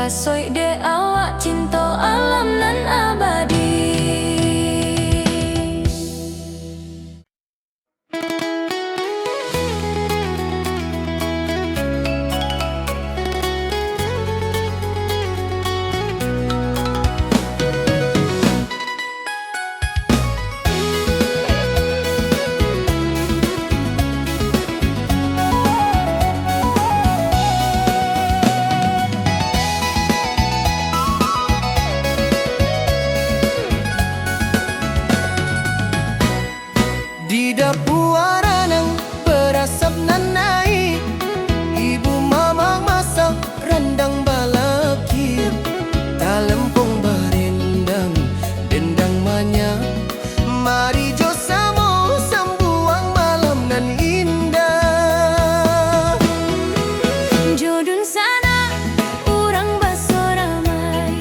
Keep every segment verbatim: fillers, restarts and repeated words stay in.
Basoik dek awak cinto alam nan abadi. Di dapua ranang barasap nan naik, ibu mamasak randang balakir, talempong barendang, dendang manyap. Mari jo samo sambuang malam nan indah. Jo dunsanak urang basoramai,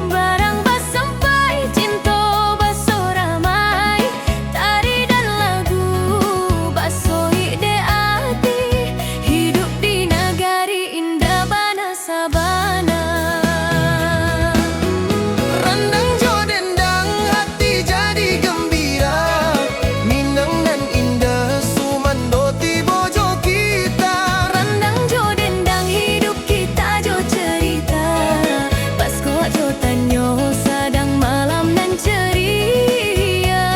barang basampai cinto basoramai, tari dan lagu basoik dek ati, hidup di nagari indah bana sabana. Randang jo dendang ati jadi gambira, Minang nan indah sumando tibo jo kita. Randang jo dendang hidup kita jo cerita, basoik jo tanyo sadang malam nan ceria.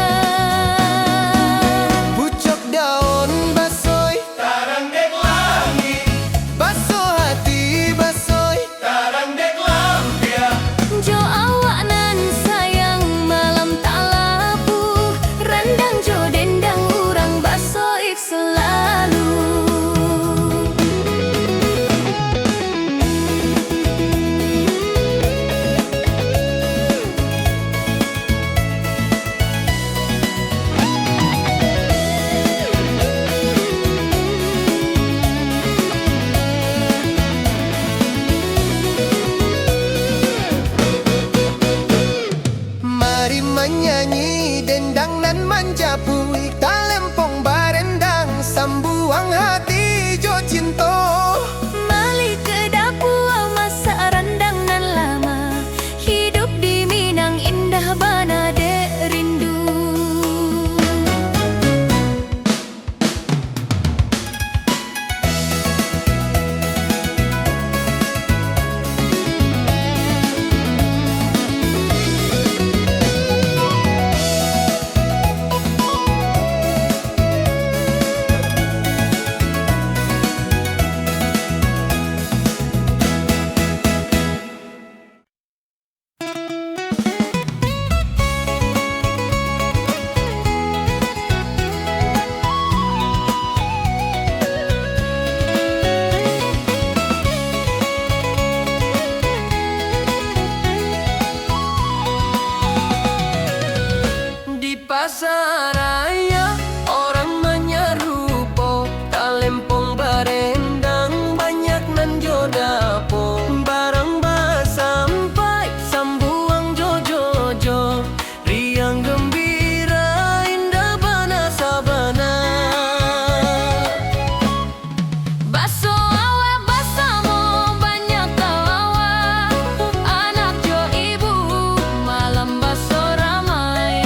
Pucuk daun basoik, tarang dek langik, baso ati basoik, tarang dek lampiang. Jo awak nan sayang malam talabuah, randang jo dendang urang basoik salalu. Mari manyanyi dendang nan manjapuik, talempong barendang, sambuang hati jo cinto. Bali ka dapua masak randang nan lama, hidup di Minang indah bana dek rindu. Di pasaraya urang manyarupo, talempong barendang, banyak nan jo dapo, barang basampai, sambuang jo jojo, riang gambira, indah bana sabana. Baso awak basamo, banyak tawa, anak jo ibu, malam baso ramai.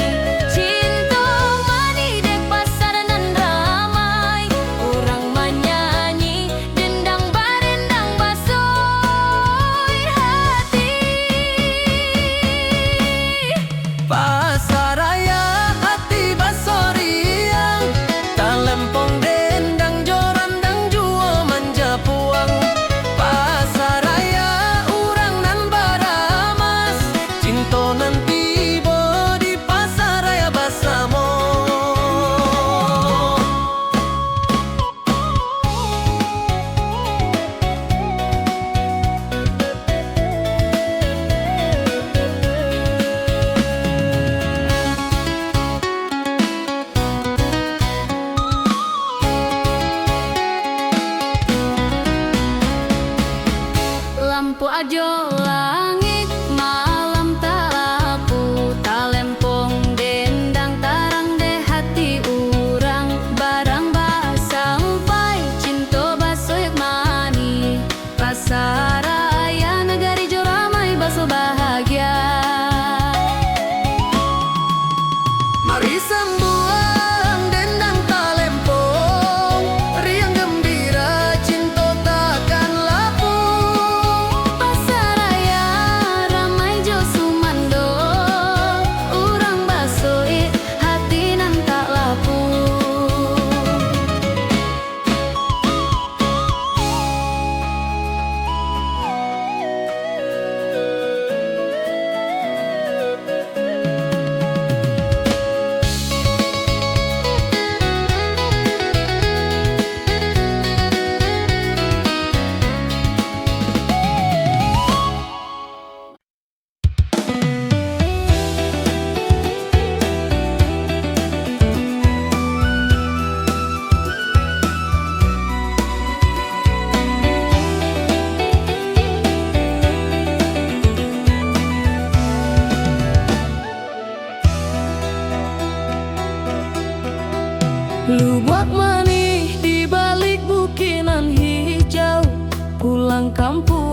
Cinto manih dek pasa nan ramai, urang manyanyi, dendang barendang, baso hati. Pasaraya ati basoriang, talempong dendang jo randang juo manjapuang. Pasaraya urang nan baramas, cinto nan tibo di pasaraya basamo. Lampu ajo langik malam talapu, talempong dendang tarang dek hati urang, barang basampai cinto basoyak manih, pasaraya nagari jo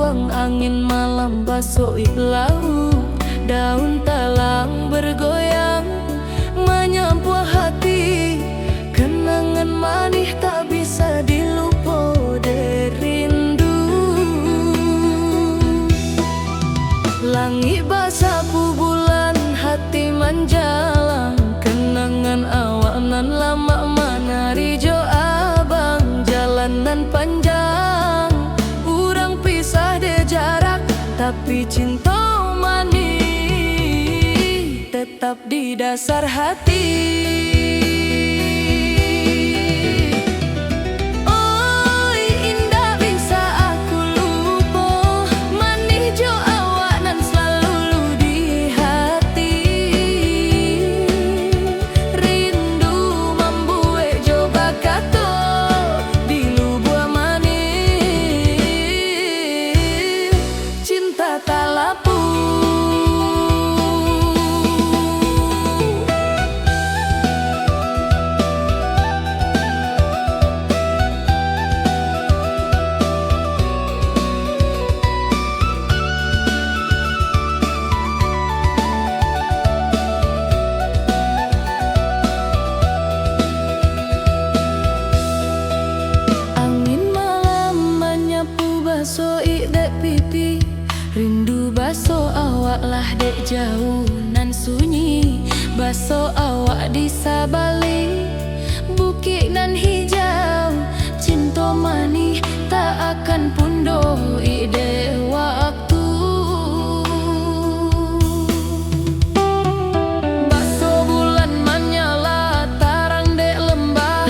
Angin malam basoik lauik, daun talang bergoyang, manyampuah hati, kenangan manih tak bisa dilupo dek rindu. Langik basapu bulan, hati manjalang, kenangan awak nan lamak manari jo abang, jalan nan panjang, urang pisah dek jarak, tapi cinto manih tetap di dasar hati. Oi, indak bisa aku lupo, manih jo awak nan salalu di hati. Rindu mambuek jo bakato, di lubuak manih cinta talapu. Angin malam manyapu basoik dek pipi. Rindu baso awak lah dek jauah nan sunyi. Baso awak di sabalik bukik nan hijau. Cinto manih tak akan pundoik dek waktu. Baso bulan manyala tarang dek lambah.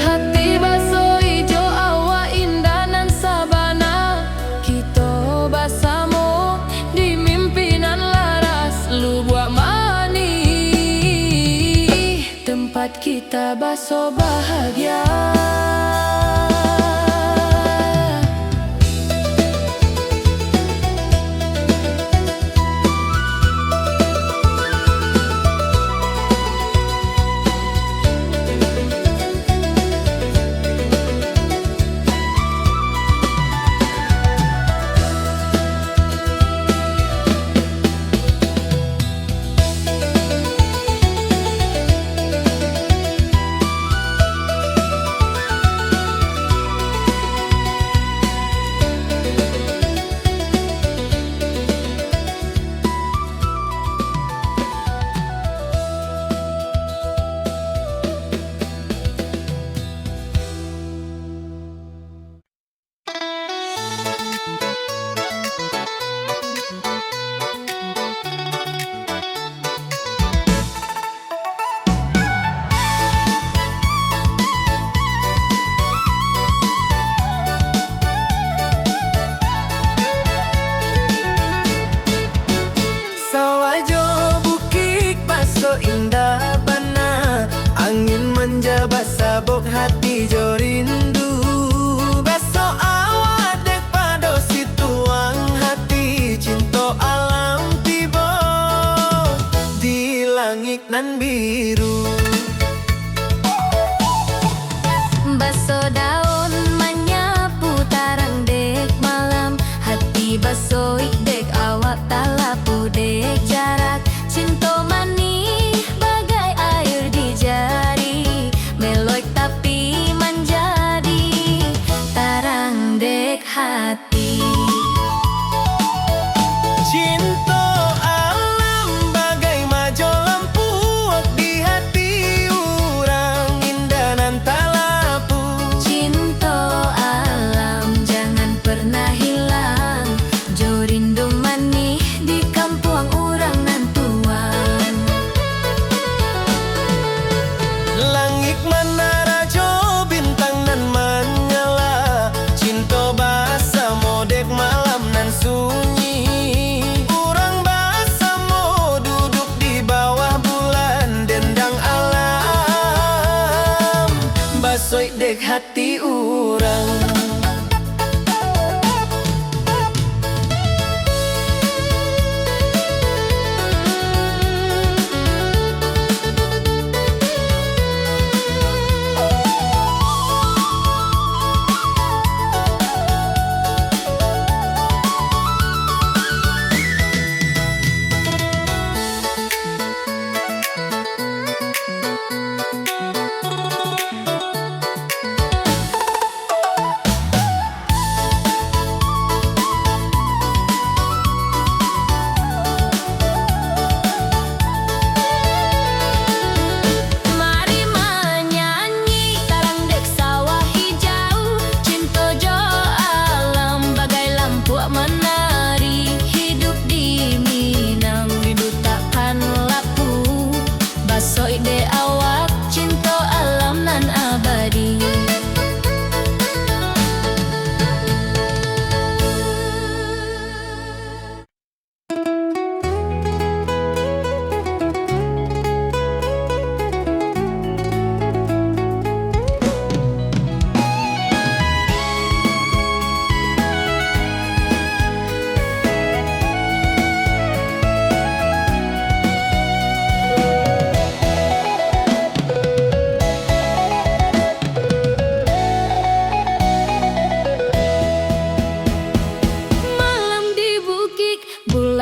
Hati baso ijo awak indah nan sabana. Kito basamo di mimpi nan laras, lubuak manih tempat kita baso bahagia. Sawah jo bukik baso indah bana, angin manja basabok hati jo rindu. Baso awak dek pado situang hati, cinto alam tibo di langik nan biru. Baso daun manyapu tarang dek malam, hati basoik dek awak talapu dek jarak. Cinto manih bagai air di jari, meloik tapi manjadi tarang dek hati. Cinto alam bagai majo lampuak di hati urang, indah nan talapu. Cinto alam jangan pernah hilang, jo rindu manih di kampuang urang nan tuang. Langik manara jo bintang nan manyala, cinto basamo dek malam nan sunyi. Urang basamo duduk di bawah bulan, dendang alam basoik dek hati urang.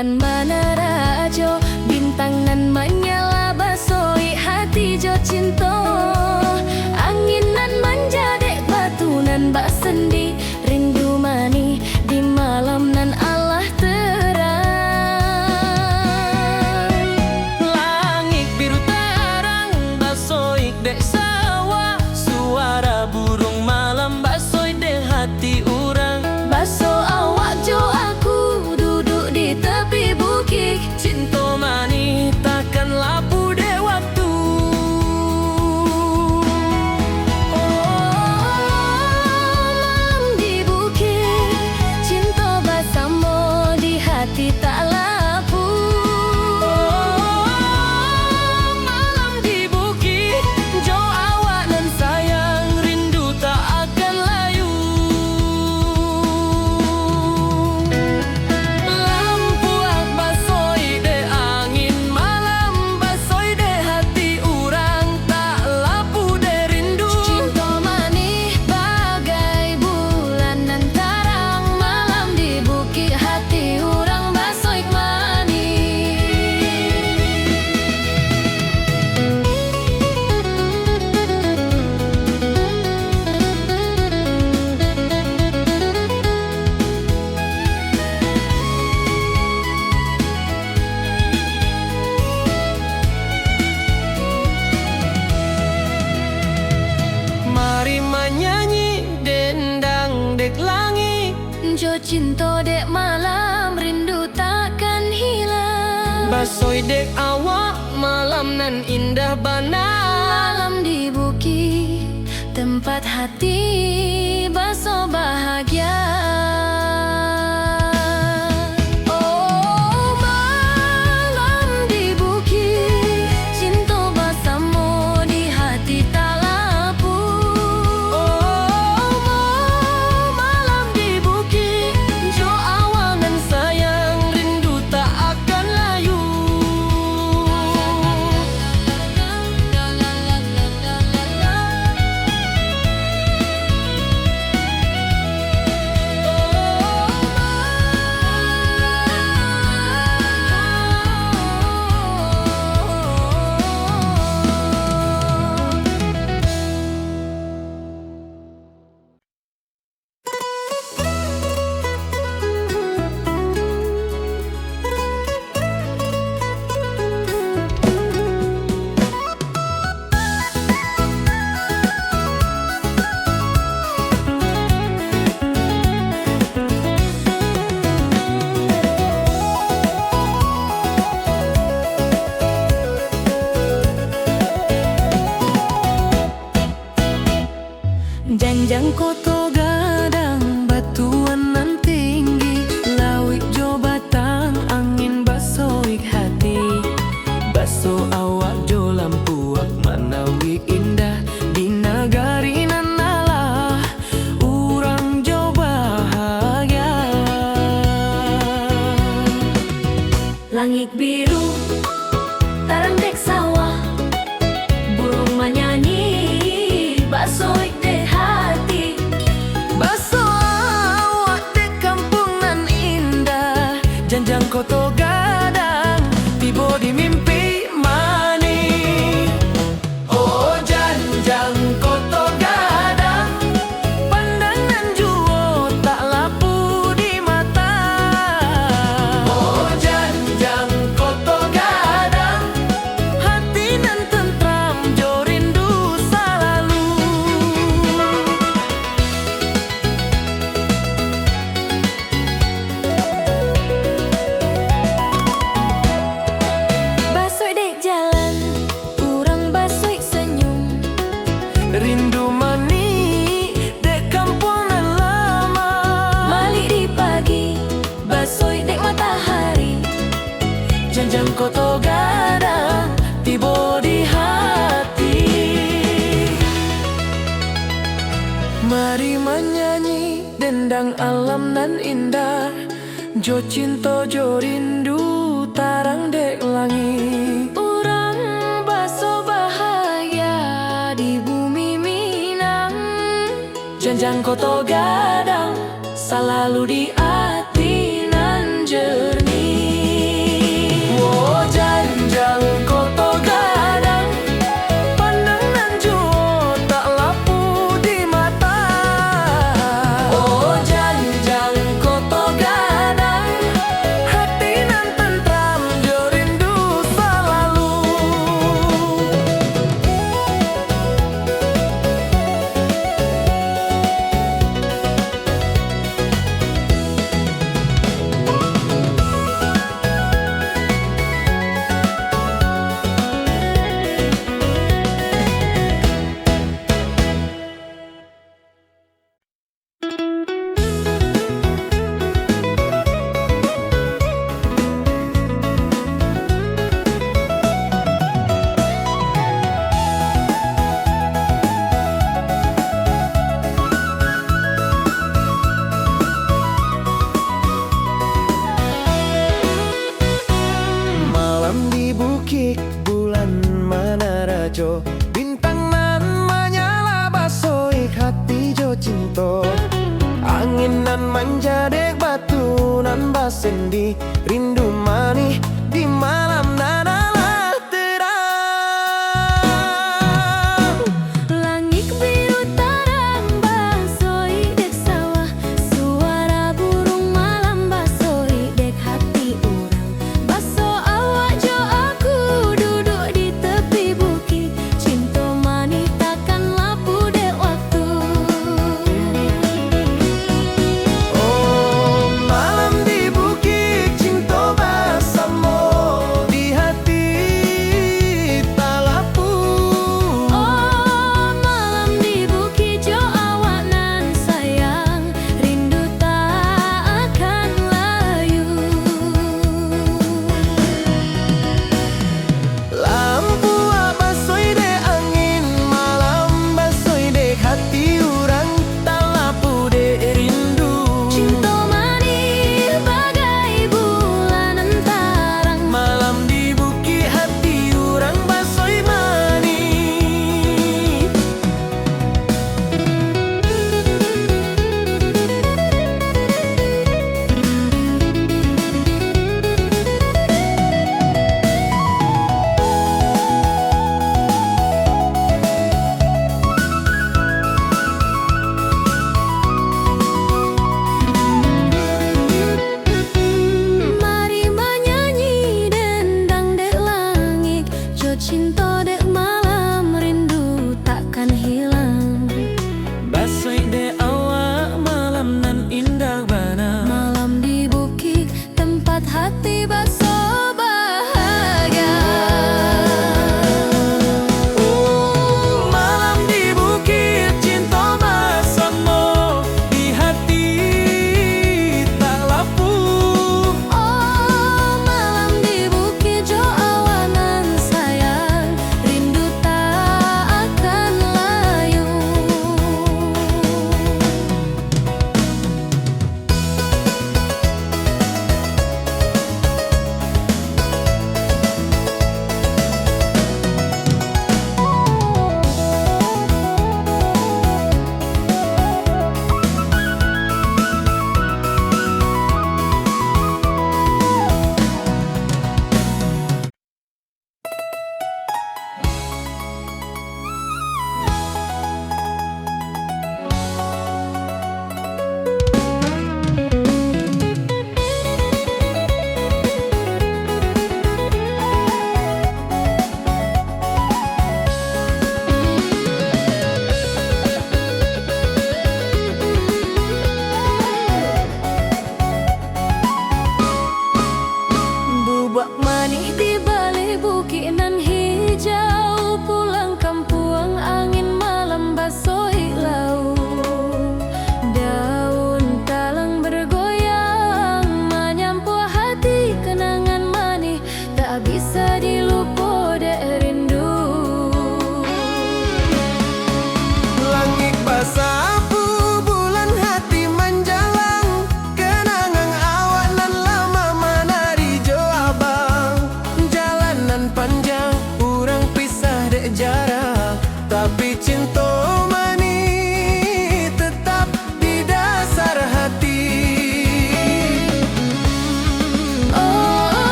Nan manarajo, bintang nan manyala, basoik hati jo cinto. Angin nan manjadek, batu nan basandi, rindu manih di malam nan alah terang. Langik biru tarang, basoik dek sawah, suara burung malam, basoik dek hati urang. Baso awak jo aku, duduk di tepi bukik. Cinto manih takkan lapuh dek waktu. Oh, malam di bukik, cinto basamo di hati tak lapuh. Oh, malam di bukik, jo awak nan sayang, rindu tak akan layu. Lampuak basoik dek angin malam, basoik dek hati urang, tak lapuh dek rindu. Cinto manih bagai bulan nan tarang, malam di bukik hati urang basoik manih. Mari manyanyi dendang dek langik. Jo cinto dek malam, rindu takkan hilang. Basoik dek awak, malam nan indah bana. Malam di bukik, tempat hati baso bahagia. Oh, malam di bukik, cinto basamo di hati tak lapuh. Oh, malam di bukik, jo awak nan sayang, rindu tak akan layu. Janjang Koto Gadang, batuan nan tinggi, lauik jo batang, angin basoik hati. Baso awak jo lampuak, manawik indah di nagari nan alah urang jo bahagia. Langik biru, tarang dek sawah, buruang manyanyi, basoik dek hati. Baso awak dek kampuang nan indah, janjang Koto Gadang, tibo di mimpi manih. Oh, janjang Koto Gadang, pandang nan juo tak lapuh di mata. Oh, janjang Koto Gadang, hati nan tentram jo rindu salalu. Basoik dek jalan, urang basoik sanyum. Rindu manih dek kampuang nan lama. Malik di pagi, basoik dek matahari. Janjang Koto Gadang tibo di hati. Mari manyanyi dendang alam nan indah. Jo cinto jo rindu tarang dek langik. Urang baso bahagia di bumi Minang. Janjang Koto Gadang salalu di ati nan jernih. Nan manja dek batu nan basandi, rindu manih di malam nan alah terang. Langik biru tarang basoik dek sawah, suara burung malam basoik dek hati urang. Baso awak jo aku duduak di tepi bukik, cinto manih takkan lapeh dek waktu. Oh, malam di bukik cinto basamo, di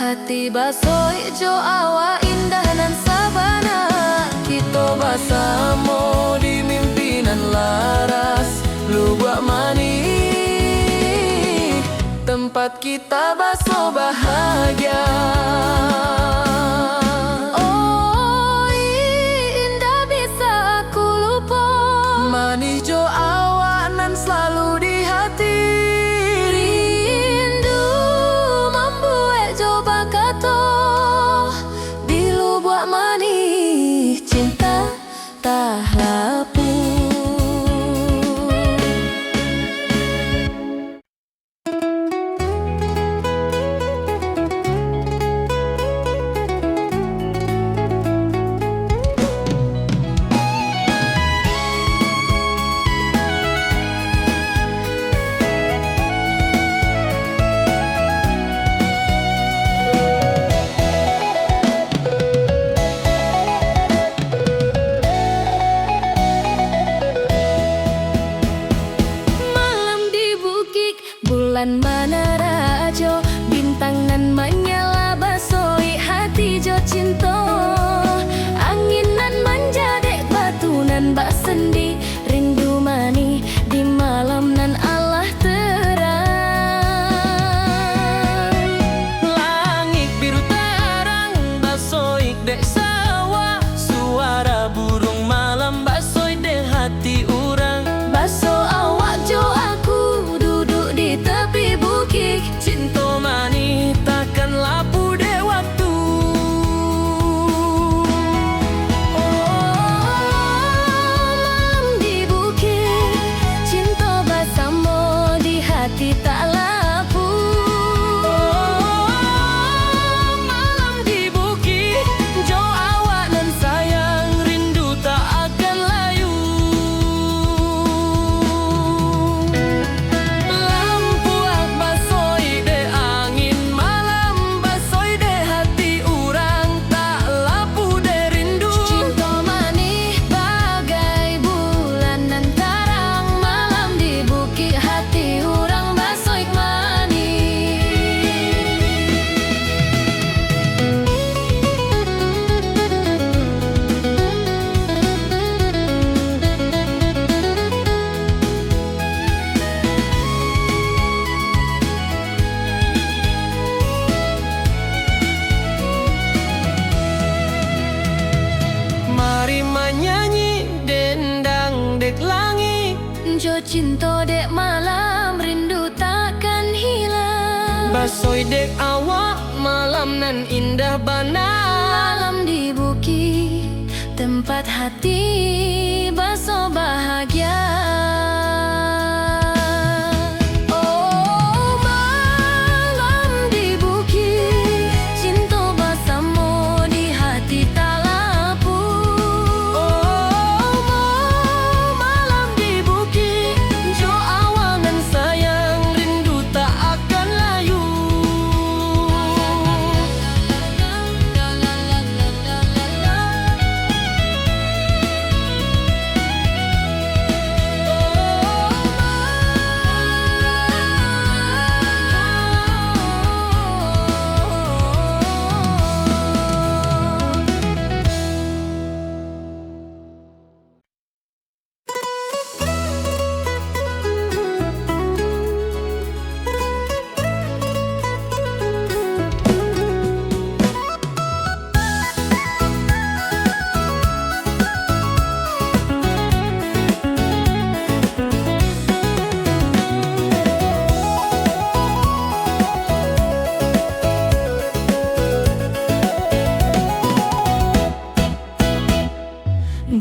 Hati basoik jo awak indah nan sabana. Kito basamo di mimpi nan laras, Lubuak Manih, tempat kita baso bahagia. Oi, indak bisa aku lupo. Manih jo awak nan salalu di hati. Rindu mambuek jo bakato, di Lubuak Manih cinta tak lapuah. Malam di bukik, bulan manarajo, bintang nan manyala, basoik hati jo cinto. Angin nan manjadek, batu nan basendi, rindu manih di malam nan alah terang. Langik biru tarang, basoik dek sawah, suara burung malam, basoik dek hati urang. Baso awak jo aku, duduk di tepi bukik, cinto manih takkan lapuah dek waktu. Oh, malam di bukik, cinto basamo di hati tak lapuah. Oh, malam di bukik, jo awak nan sayang, rindu tak akan layu. Lampuak basoik dek angin, malam basoik dek hati urang, tak lapuah dek rindu. Cinto manih bagai bulan nan tarang, malam di bukik hati urang basoik manih. Mari manyanyi, dendang dek langik. Jo cinto dek malam, rindu takkan hilang. Basoik dek awak, malam nan indah bana. Malam di bukik, tempat hati baso bahagia. Oh, malam di bukik, cinto basamo di hati tak lapuah. Oh, malam di bukik, jo awak nan sayang, rindu tak akan layu.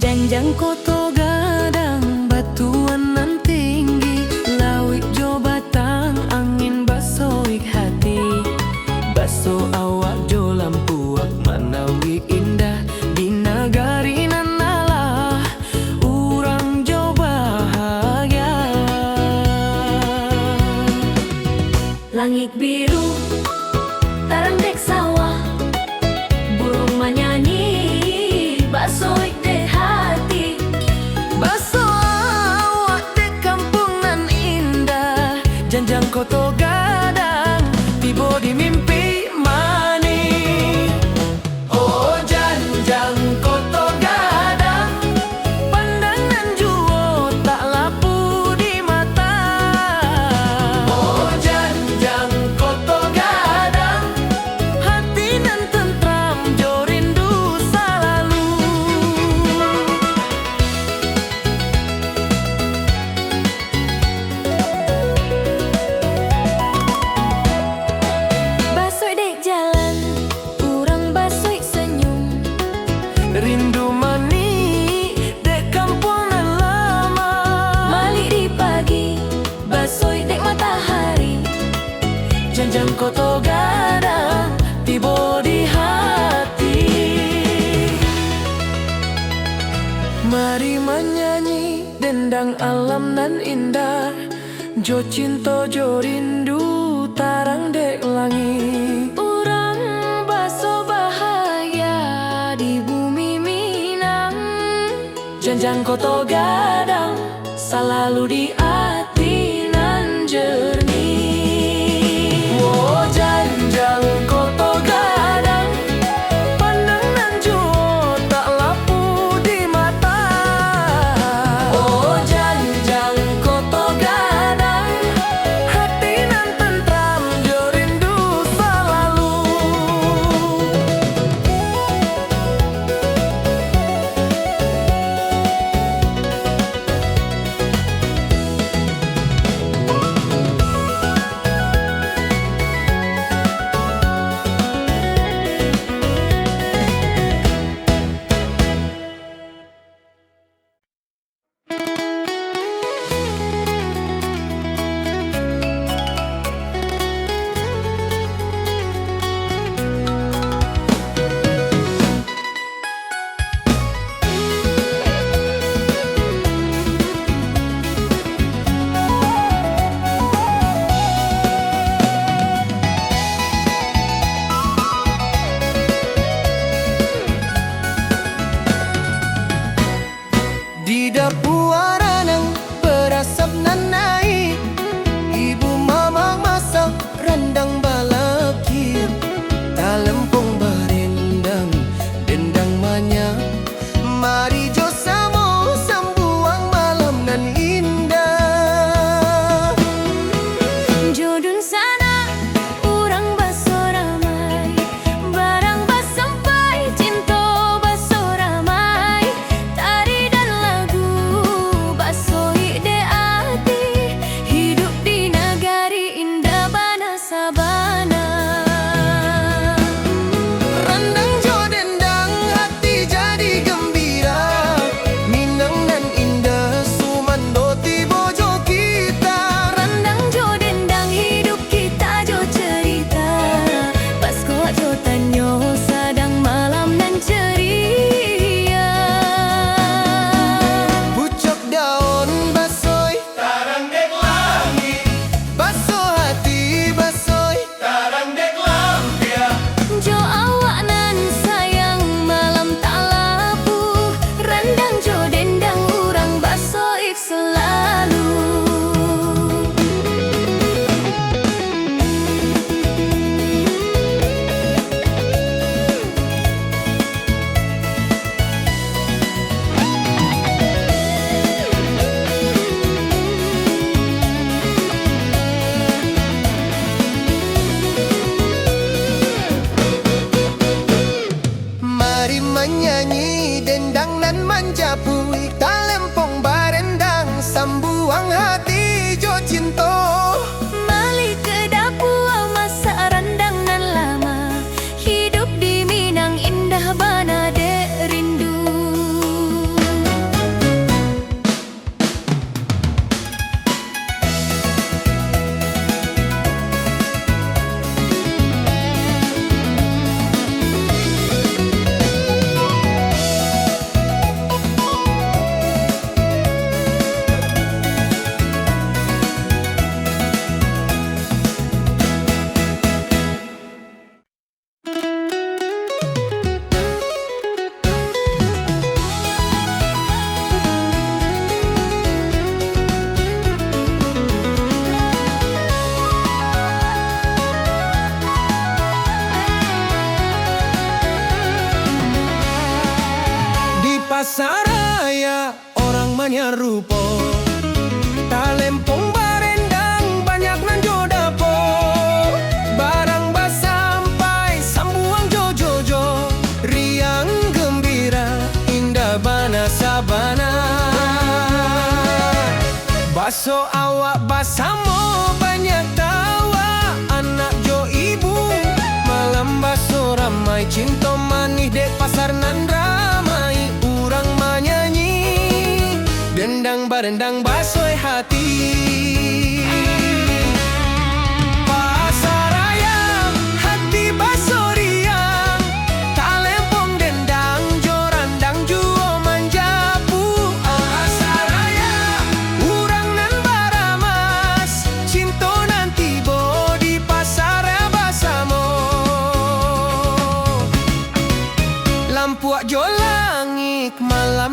Janjang koto gadang, batuan nan tinggi, lauik jo batang, angin basoik hati. Baso awak jo lampuak, manauik indah di nagari nan alah urang jo bahagia. Langik biru, tarang dek sawah, buruang manyanyi, basoik dek hati. Koto Gadang tibo di hati. Mari manyanyi dendang alam nan indah, jo cinto jo rindu tarang dek langik. Urang Baso bahagia di bumi Minang. Janjang Koto Gadang salalu di ati nan jernih. Wo, janjang Koto Gadang, pandang nan juo tak lapuah di mata. Wo, janjang Koto Gadang, hati nan tentram jo rindu salalu. Di dapua ranang barasap nan naik, ibu mamak masak randang balakiak, talempong barendang, dendang manyam. Mari jo samo sambuang malam nan indah. Jo dunsanak urang baso ramai, barang basampai cinto baso ramai, tari dan lagu basoik dek ati, hidup di nagari indah bana sabana. Randang jo dendang ati jadi gambira, Minang nan indah sumando tibo jo kita. Randang jo dendang hidup kita jo cerita, pas kok jo tanyo sadang malam nan ceria. Pucuk daun basoik, tarang dek langik, baso ati basoik, tarang dek lampiang. Jo awak nan sayang malam tak lapuah, randang jo dendang urang basoik salalu. Mari manyanyi dendang nan manjapuik, talempong barendang, sambuang hati jo cinto. Bali ka dapua masak randang nan lama, hidup di Minang indah bana dek rindu. Di pasaraya urang manyarupo, talempong barendang, banyak nan jo dapo, barang basampai, sambuang jo jojo, riang gambira, indah bana sabana. Baso awak basamo, banyak tawa anak jo ibu, malam baso ramai, cinto manih dek pasar nan ramai, urang manyanyi, dendang barendang basoik hati. Pasaraya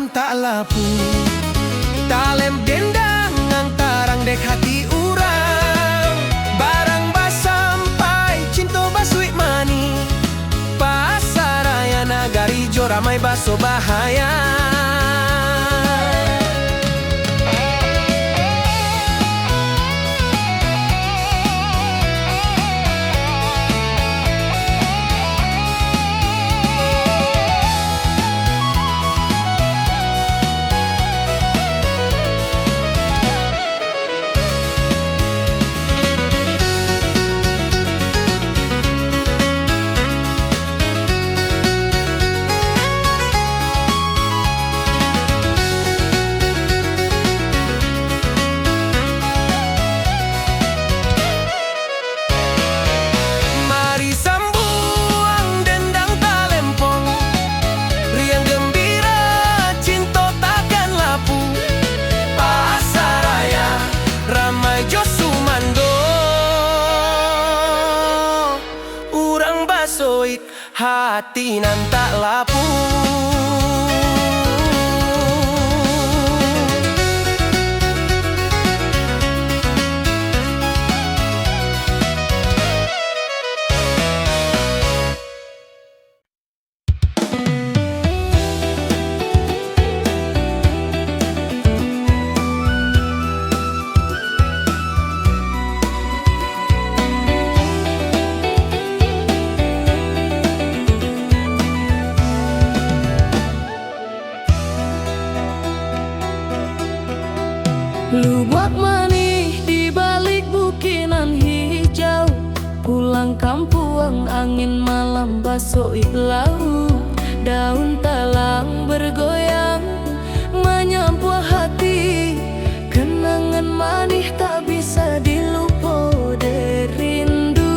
Tak lapu. Talem dendang nan tarang dek hati urang. Barang basampai cinto basuik manih. Pasaraya nagari jo ramai baso bahaya. Mari sambuang dendang talempong, riang gambira cinto takkan lapu. Pasaraya ramai jo sumando, urang basoik hati nan tak lapu. Lubuak manih di balik bukik nan hijau. Pulang kampuang angin malam basoik lauik. Daun talang bergoyang manyampuah hati. Kenangan manih tak bisa dilupo dek rindu.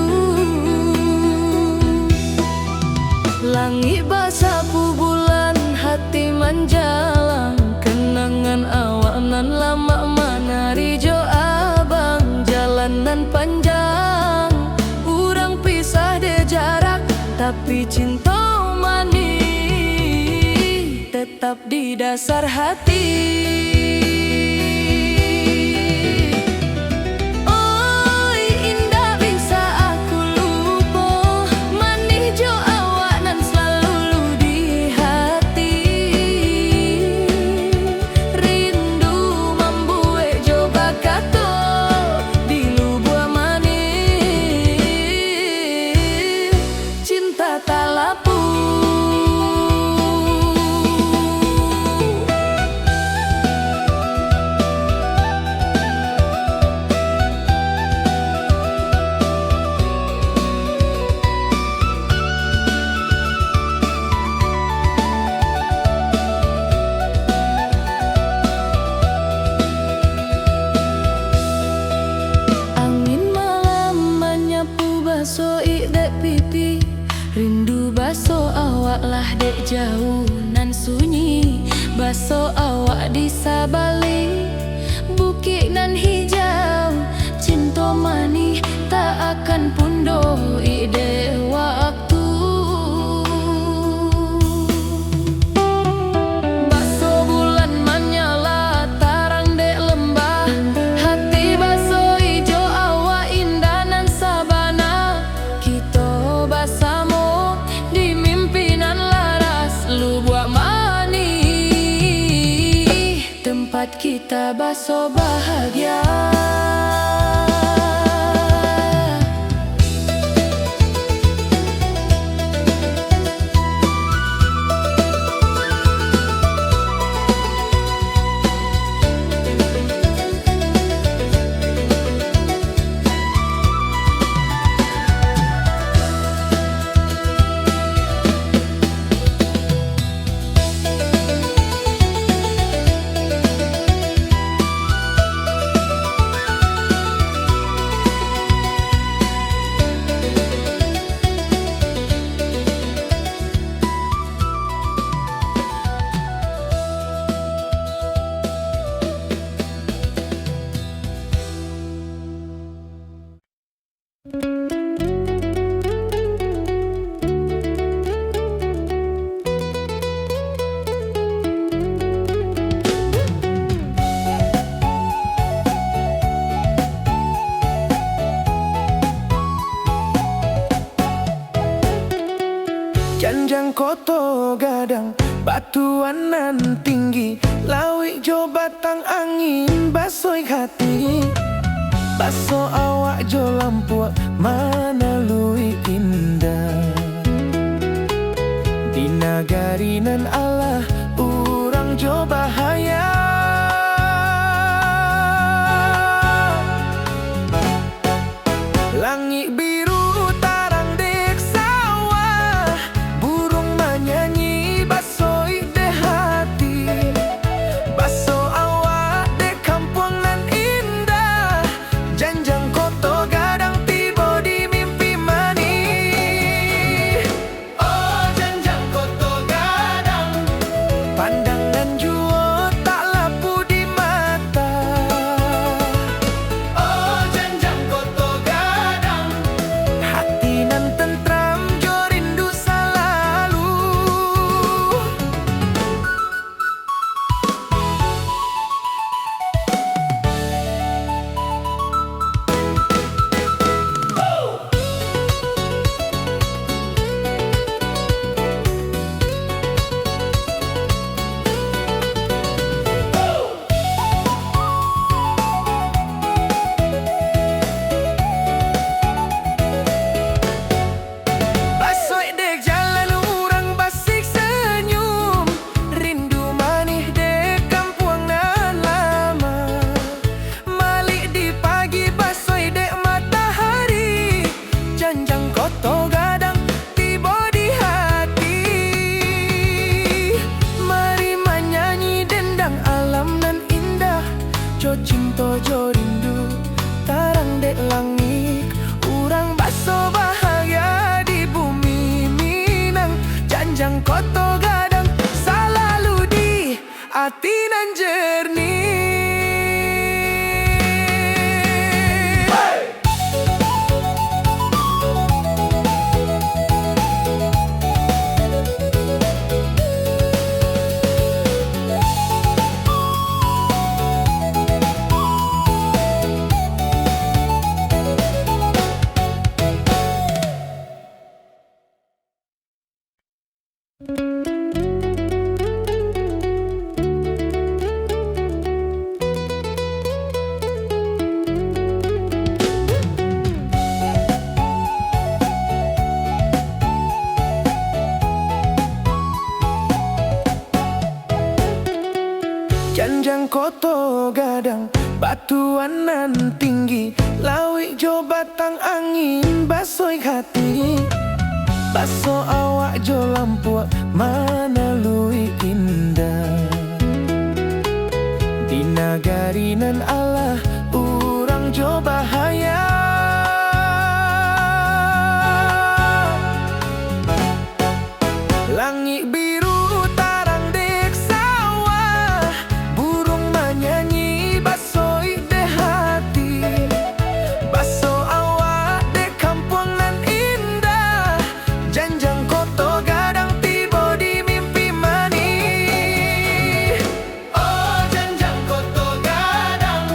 Langik basapu bulan, hati manjalang. Kenangan awak nan lamak manari jo abang. Jalan nan panjang, urang pisah dek jarak, tapi cinto manih tetap di dasar hati. Oi, indak bisa aku lupo, manih jo awak nan salalu di hati. Rindu mambuek jo bakato, di lubuak manih cinta talapu. Angin malam manyapu basoik dek pipi. Rindu baso awak lah dek jauah nan sunyi. Baso awak di sabalik bukik nan hijau. Cinto manih tak akan pundoh dek waktu. Baso bulan manyala tarang dek lambah. Hati baso ijo awak indah nan sabana. Kito basamo di mimpi nan laras, lubuak manih, tempat kita baso bahagia. Janjang Koto Gadang, batuan nan tinggi, lauik jo batang angin basoik hati. Baso awak jo lampuak manalui indah. Di nagari nan alah urang jo bahaya. Langik biru tarang dek sawah, buruang manyanyi basoik dek hati. Baso awak dek kampuang nan indah, janjang Koto Gadang tibo di mimpi manih. Oh, janjang Koto Gadang, pandangan juo tak lapu di mata. Oh, janjang Koto Gadang, hati nan tentram jo rindu salalu. Basoik dek jalan urang basik sanyum, rindu manih dek kampuang nan lama. Malik di pagi basoik dek matahari, janjang Koto Gadang tibo di hati. Mari manyanyi dendang alam nan indah, jo cinto jo rindu tarang dek langik. Urang baso bahagia di bumi Minang, janjang Koto Gadang salalu di ati nan jernih. Janjang Koto Gadang, batuan nan tinggi, lauik jo batang angin basoik hati. Baso awak jo lampuak manalui indah. Di nagari nan alah urang jo bahaya. Langik biru tarang dek sawah, buruang manyanyi basoik dek hati. Baso awak dek kampuang nan indah, janjang Koto Gadang tibo di mimpi manih. Oh, janjang Koto Gadang,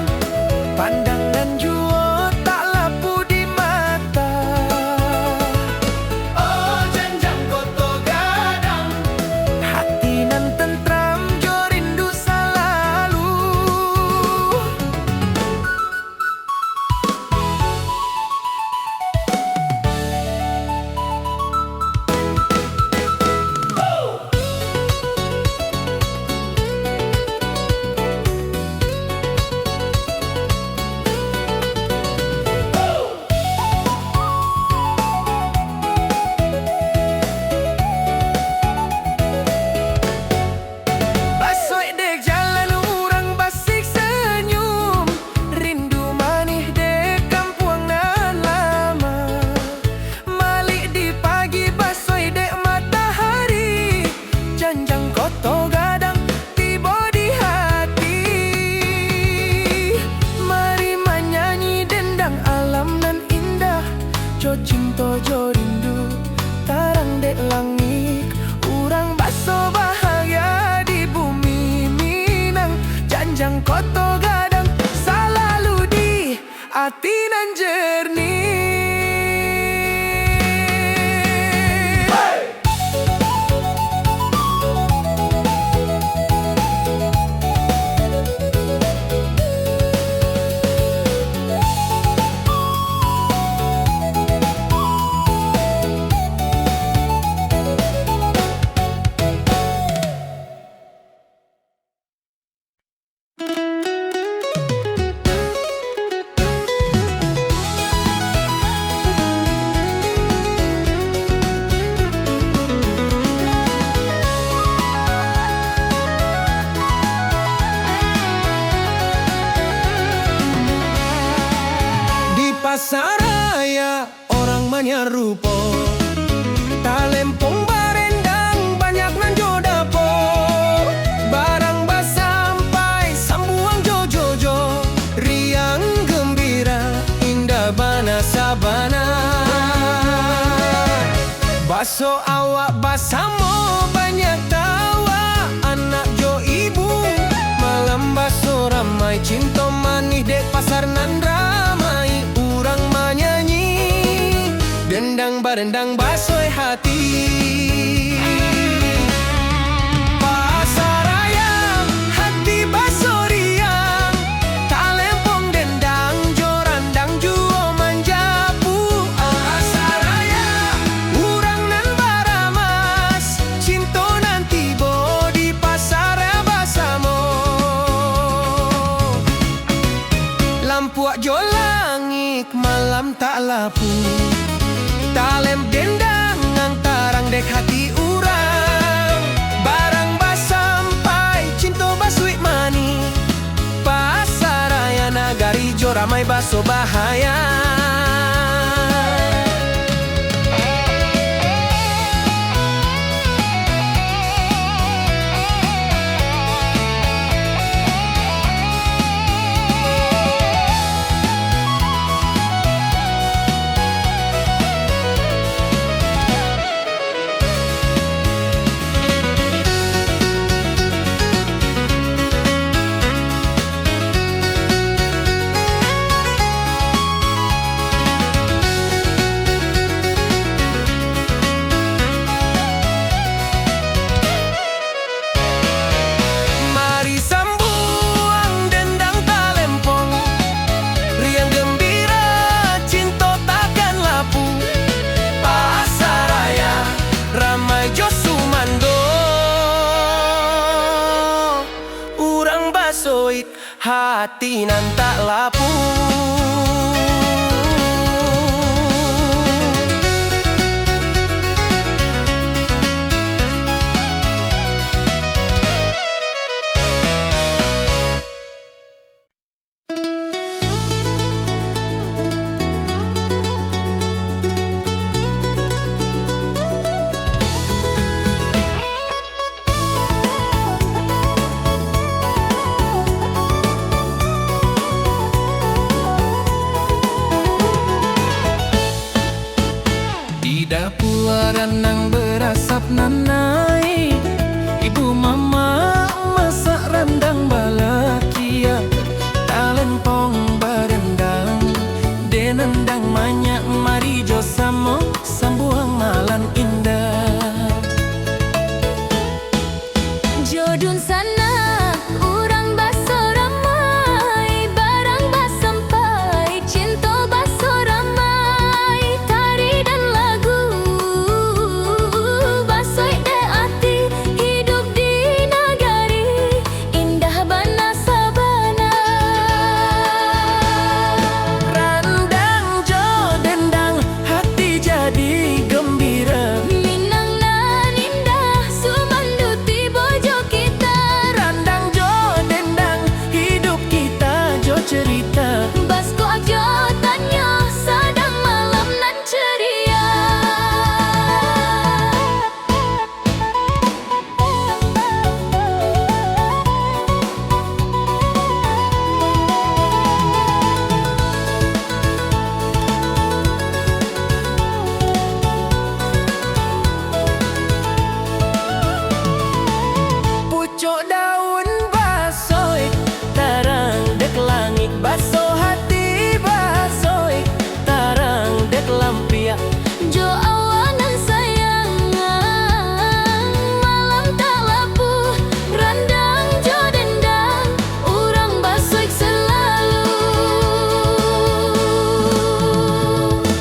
pandangan juo tak lapu di mata. Oh, janjang Koto Gadang, hati nan tentram jo rindu salalu. Basoik dek jalan urang basik sanyum, rindu manih dek kampuang nan lama. Malik di pagi basoik dek matahari, janjang Koto Gadang tibo di hati. Mari manyanyi dendang alam nan indah, jo cinto jo rindu tarang dek langik. Urang baso bahagia di bumi Minang, janjang Koto Gadang salalu di ati nan jernih. Baso awak basamo banyak tawa, anak jo ibu. Malam baso ramai cinto manih dek pasar nan ramai. Urang manyanyi, dendang barendang baso hati. Pasaraya, hati baso riang, talempong dendang jo randang juo manjapu. Pasaraya, urang nan baramas, cinto nan tibo di pasaraya basamo. Lampuak jo langik malam tak lapu. Talem dendang nan tarang dek hati urang. Barang basampai, cinto basuik manih. Pasaraya nagari jo ramai baso bahaya. Mari sambuang dendang talempong, riang gembira cinto takkan lapu. Pasaraya ramai jo sumando, urang basoik hati nan tak lapu. Di dapua ranang barasap nan naik, ibu mamak masak randang balakia, talempong barendang, dendang manyak mari jo samo sambuang malam indah. Jo dunsanak urang baso ramai, barang basampai, cinto baso ramai, tari dan lagu basoik dek ati, hidup di nagari indah bana sabana. Randang jo dendang, hati jadi gembira. Minang nan indah, sumando tibo jo kita. Randang jo dendang, hidup kita jo cerita. Basko jo tanyo, sadang malam nan ceria. Pucuk daun basoik, tarang dek langik, baso hati basoik, tarang dek lampiak. Jo awa nan sayang, malam tak lapuah, randang jo dendang, urang basoik salalu.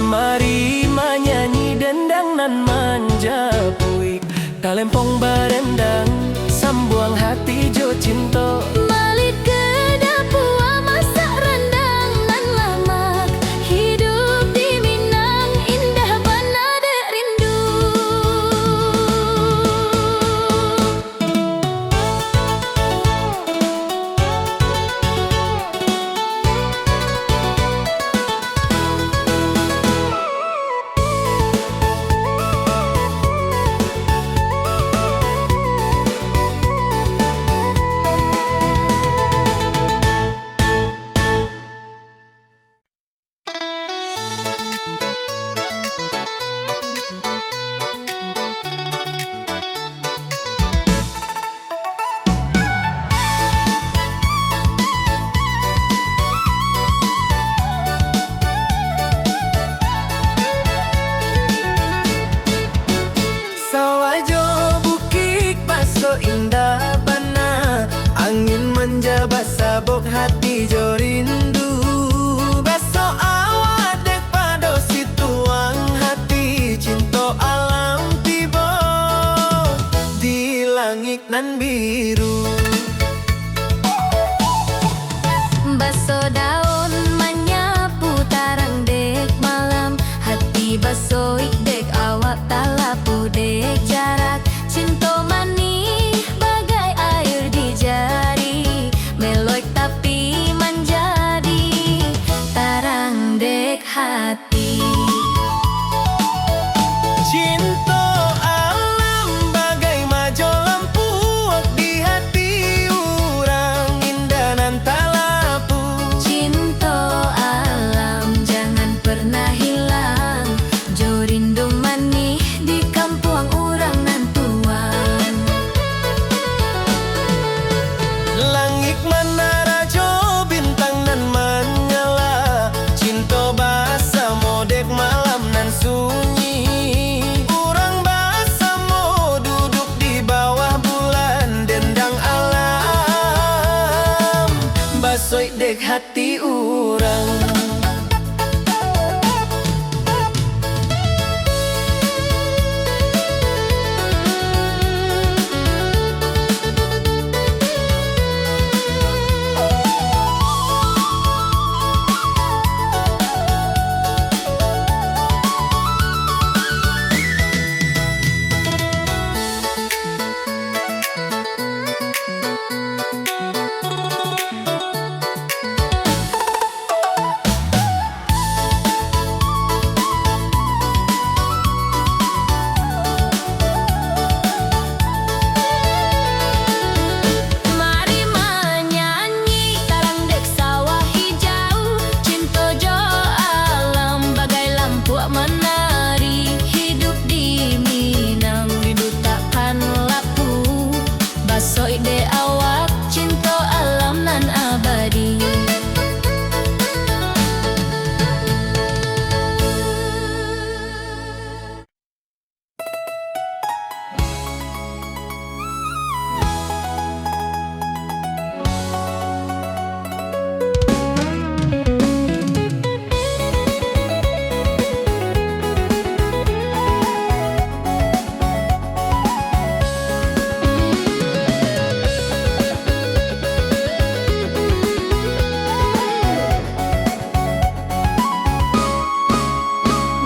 Mari manyanyi dendang nan manjapuik. Talempong barendang, sambuang hati jo cinto. Baliak ka dapua masak randang nan lamak. Hidup di Minang indah bana dek rindu. nan biru. Baso daun manyapu tarang dek malam, hati basoik dek awak talapu dek jarak. Cinto manih bagai air di jari, meloik tapi manjadi tarang dek hati. Cinto alam bagai majo lampuak di hati urang, indah nan talapu. Cinto alam jangan pernah hilang, jo rindu manih di kampuang urang nan tuang. Langik manara jo bintang nan manyala, cinto basamo dek malam nan sunyi. Urang basamo duduk di bawah bulan, dendang alam basoik dek hati urang. Mari manyanyi tarang dek sawah hijau, cinto jo alam bagai lampuak manari. Hidup di Minang rindu takkan lapuah, basoik dek awak cinto alam nan abadi.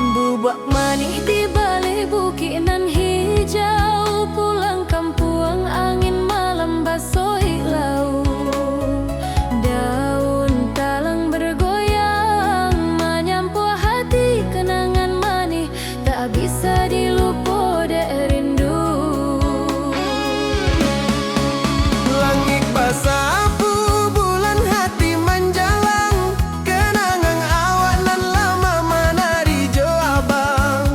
Bubak manih di baleh bukik nan hijau, pulang kampuang angin malam basoik lauik. Daun talang bergoyang, manyampuah hati kenangan manih tak bisa dilupo dek rindu. Langik basapu, bulan hati manjalang, kenangan awak nan lama manari jo abang.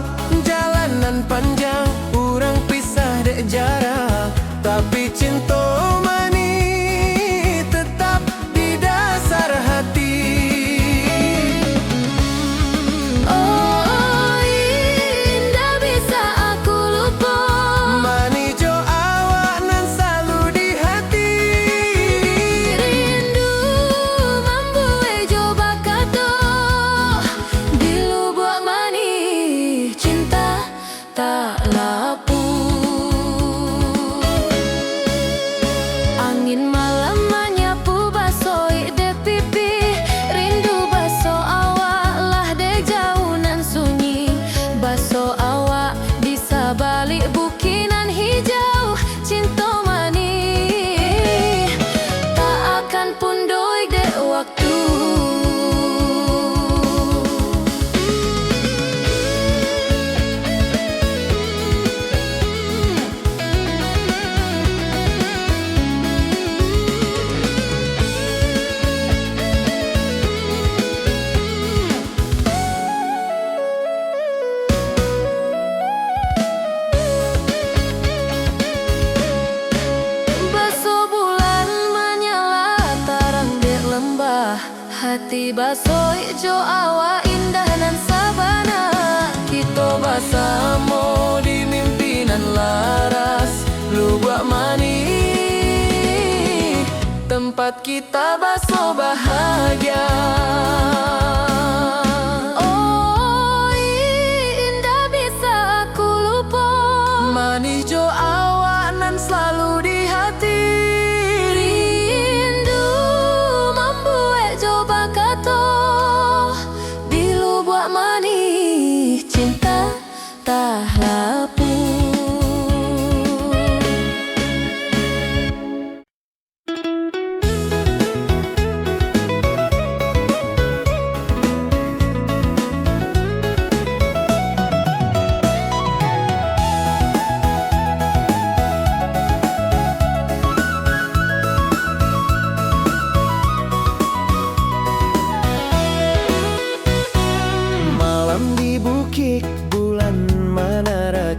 Jalan nan panjang, urang pisah dek jarak, tapi cinto manih tetap di dasar hati. Oh, indak bisa aku lupo. Manih jo awak nan salalu di hati. Rindu mambuek jo bakato, di lubuak manih cinta tak lapuah. Angin malam manyapu basoik dek pipih, rindu baso awak lah dek jauah nan sunyi. Baso awak di sabalik bukik nan hijau, cinto manih tak akan punduik dek waktu. Baso bulan manyala tarang dek lambah. Hati basoik jo awak indah nan sabana. Kito basamo di mimpi nan laras. Lubuak manih, tempat kita baso bahagia. Oh, indak bisa aku lupo. Manih jo awak nan salalu di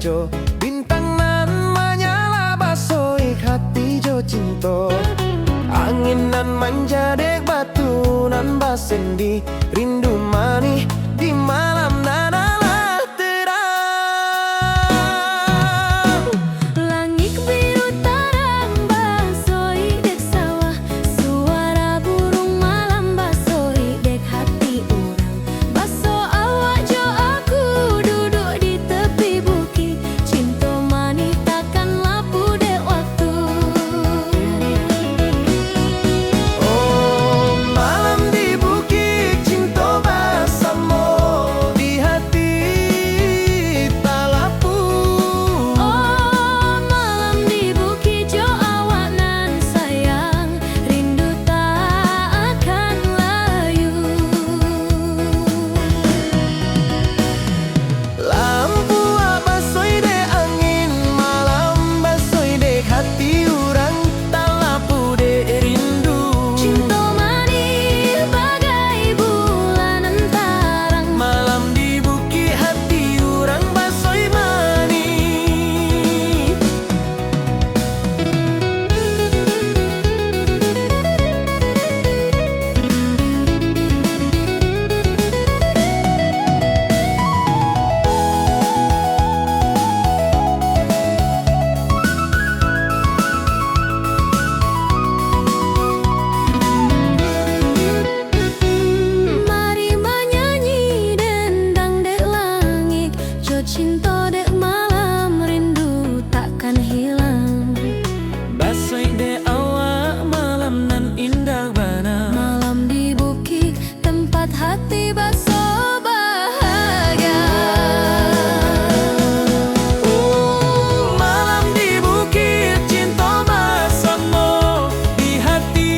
Jo bintang nan manyala, basoik hati jo cinto. Angin nan manja dek batu nan basendi, rindu manih di malam nan alah terang. Langik biru tarang, basoik dek sawah, suara burung malam, basoik dek hati urang. Baso awak jo aku duduak di tepi bukik, cinto manih takkan lapuah dek waktu. Oh, malam di bukik, cinto basamo di hati talapuah. Oh, malam di bukik jo awak nan sayang, rindu tak akan layu. Lampuak basoik dek angin, malam basoik dek hati urang, talapuah dek rindu. Cinto manih bagai bulan nan tarang, malam di bukik hati urang basoik manih. Mari manyanyi, dendang dek langik, jo cinto dek malam, rindu takkan hilang. Basoik dek awak, malam nan indah bana. Malam di bukik, tempat hati baso bahagia. Uh, malam di bukik, cinto basamo di hati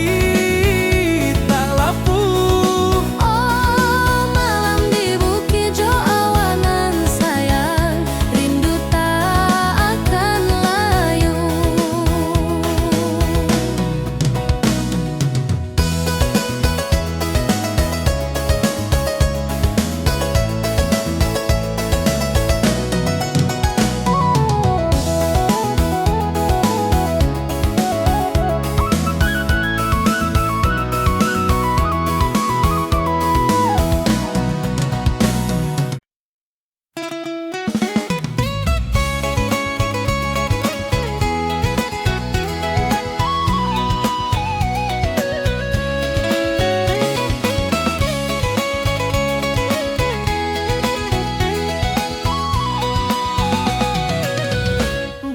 talapuah. Oh, malam di bukik jo awak nan sayang, rindu tak akan layu.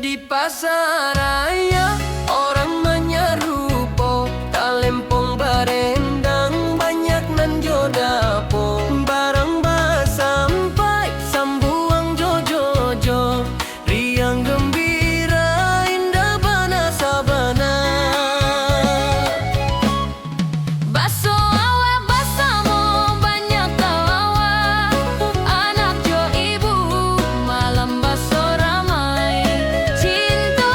Di pasaraya urang manyarupo, talempong barendang, banyak nan jo dapo, barang basampai, sambuang jo jojo, riang gambira, indah bana sabana. Baso awak basamo, banyak tawa, anak jo ibu, malam baso ramai. Cinto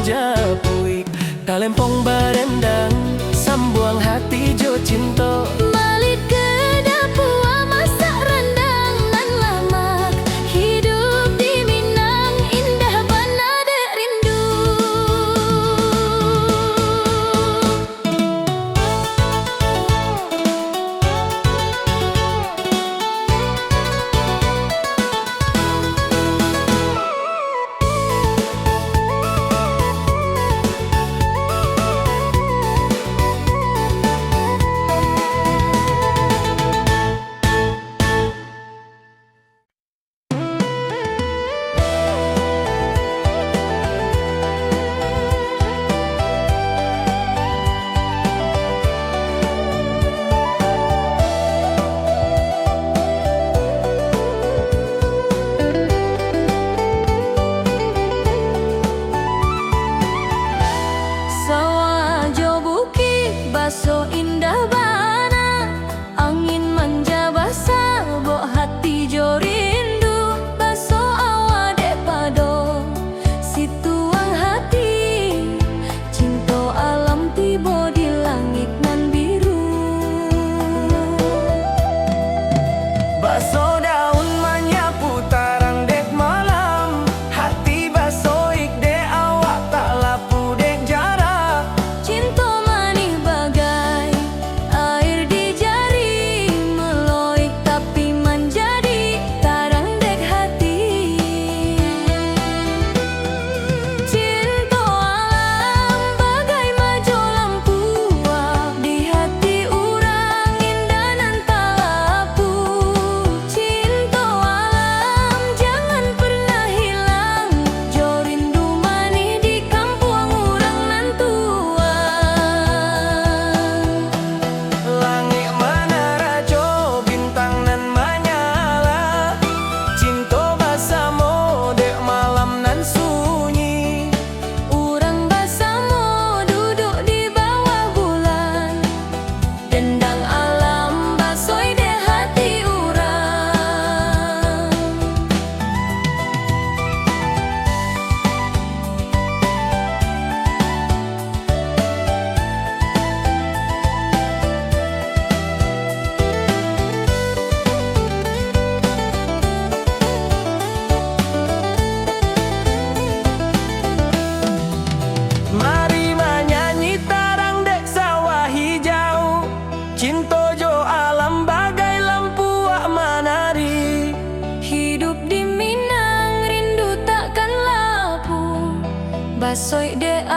Dapuik, talempong barandang, sambuang hati jo cinto. Baliak ka dapua, masak randang nan lamak. Hiduik di Minang indah bana dek rindu. Sawah jo bukik, baso indah bana. Angin manja basabok hati jo rindu, baso awak dek pado situang hati. Cinto alam tibo di langik nan biru. Baso daun manyapu tarang dek malam, hati basoik dek awak tak lapu dek jarak. Cinto manih bagai air di jari, meloik tapi manjadi tarang dek hati. Cinto alam bagai majo lampuak, di hati urang indah nan talapu. Cinto alam jangan pernah hilang, jo rindu manih di kampuang urang nan tuo. Langik manarajo, bintang nan manyala, cinto basamo dek malam nan sunyi. Urang basamo duduak di bawah bulan, dendang alam basoik dek hati urang. Mari manyanyi tarang dek sawah hijau, cinto jo alam bagai lampuak manari. Hiduik di Minang rindu takkan lapu, basoik dek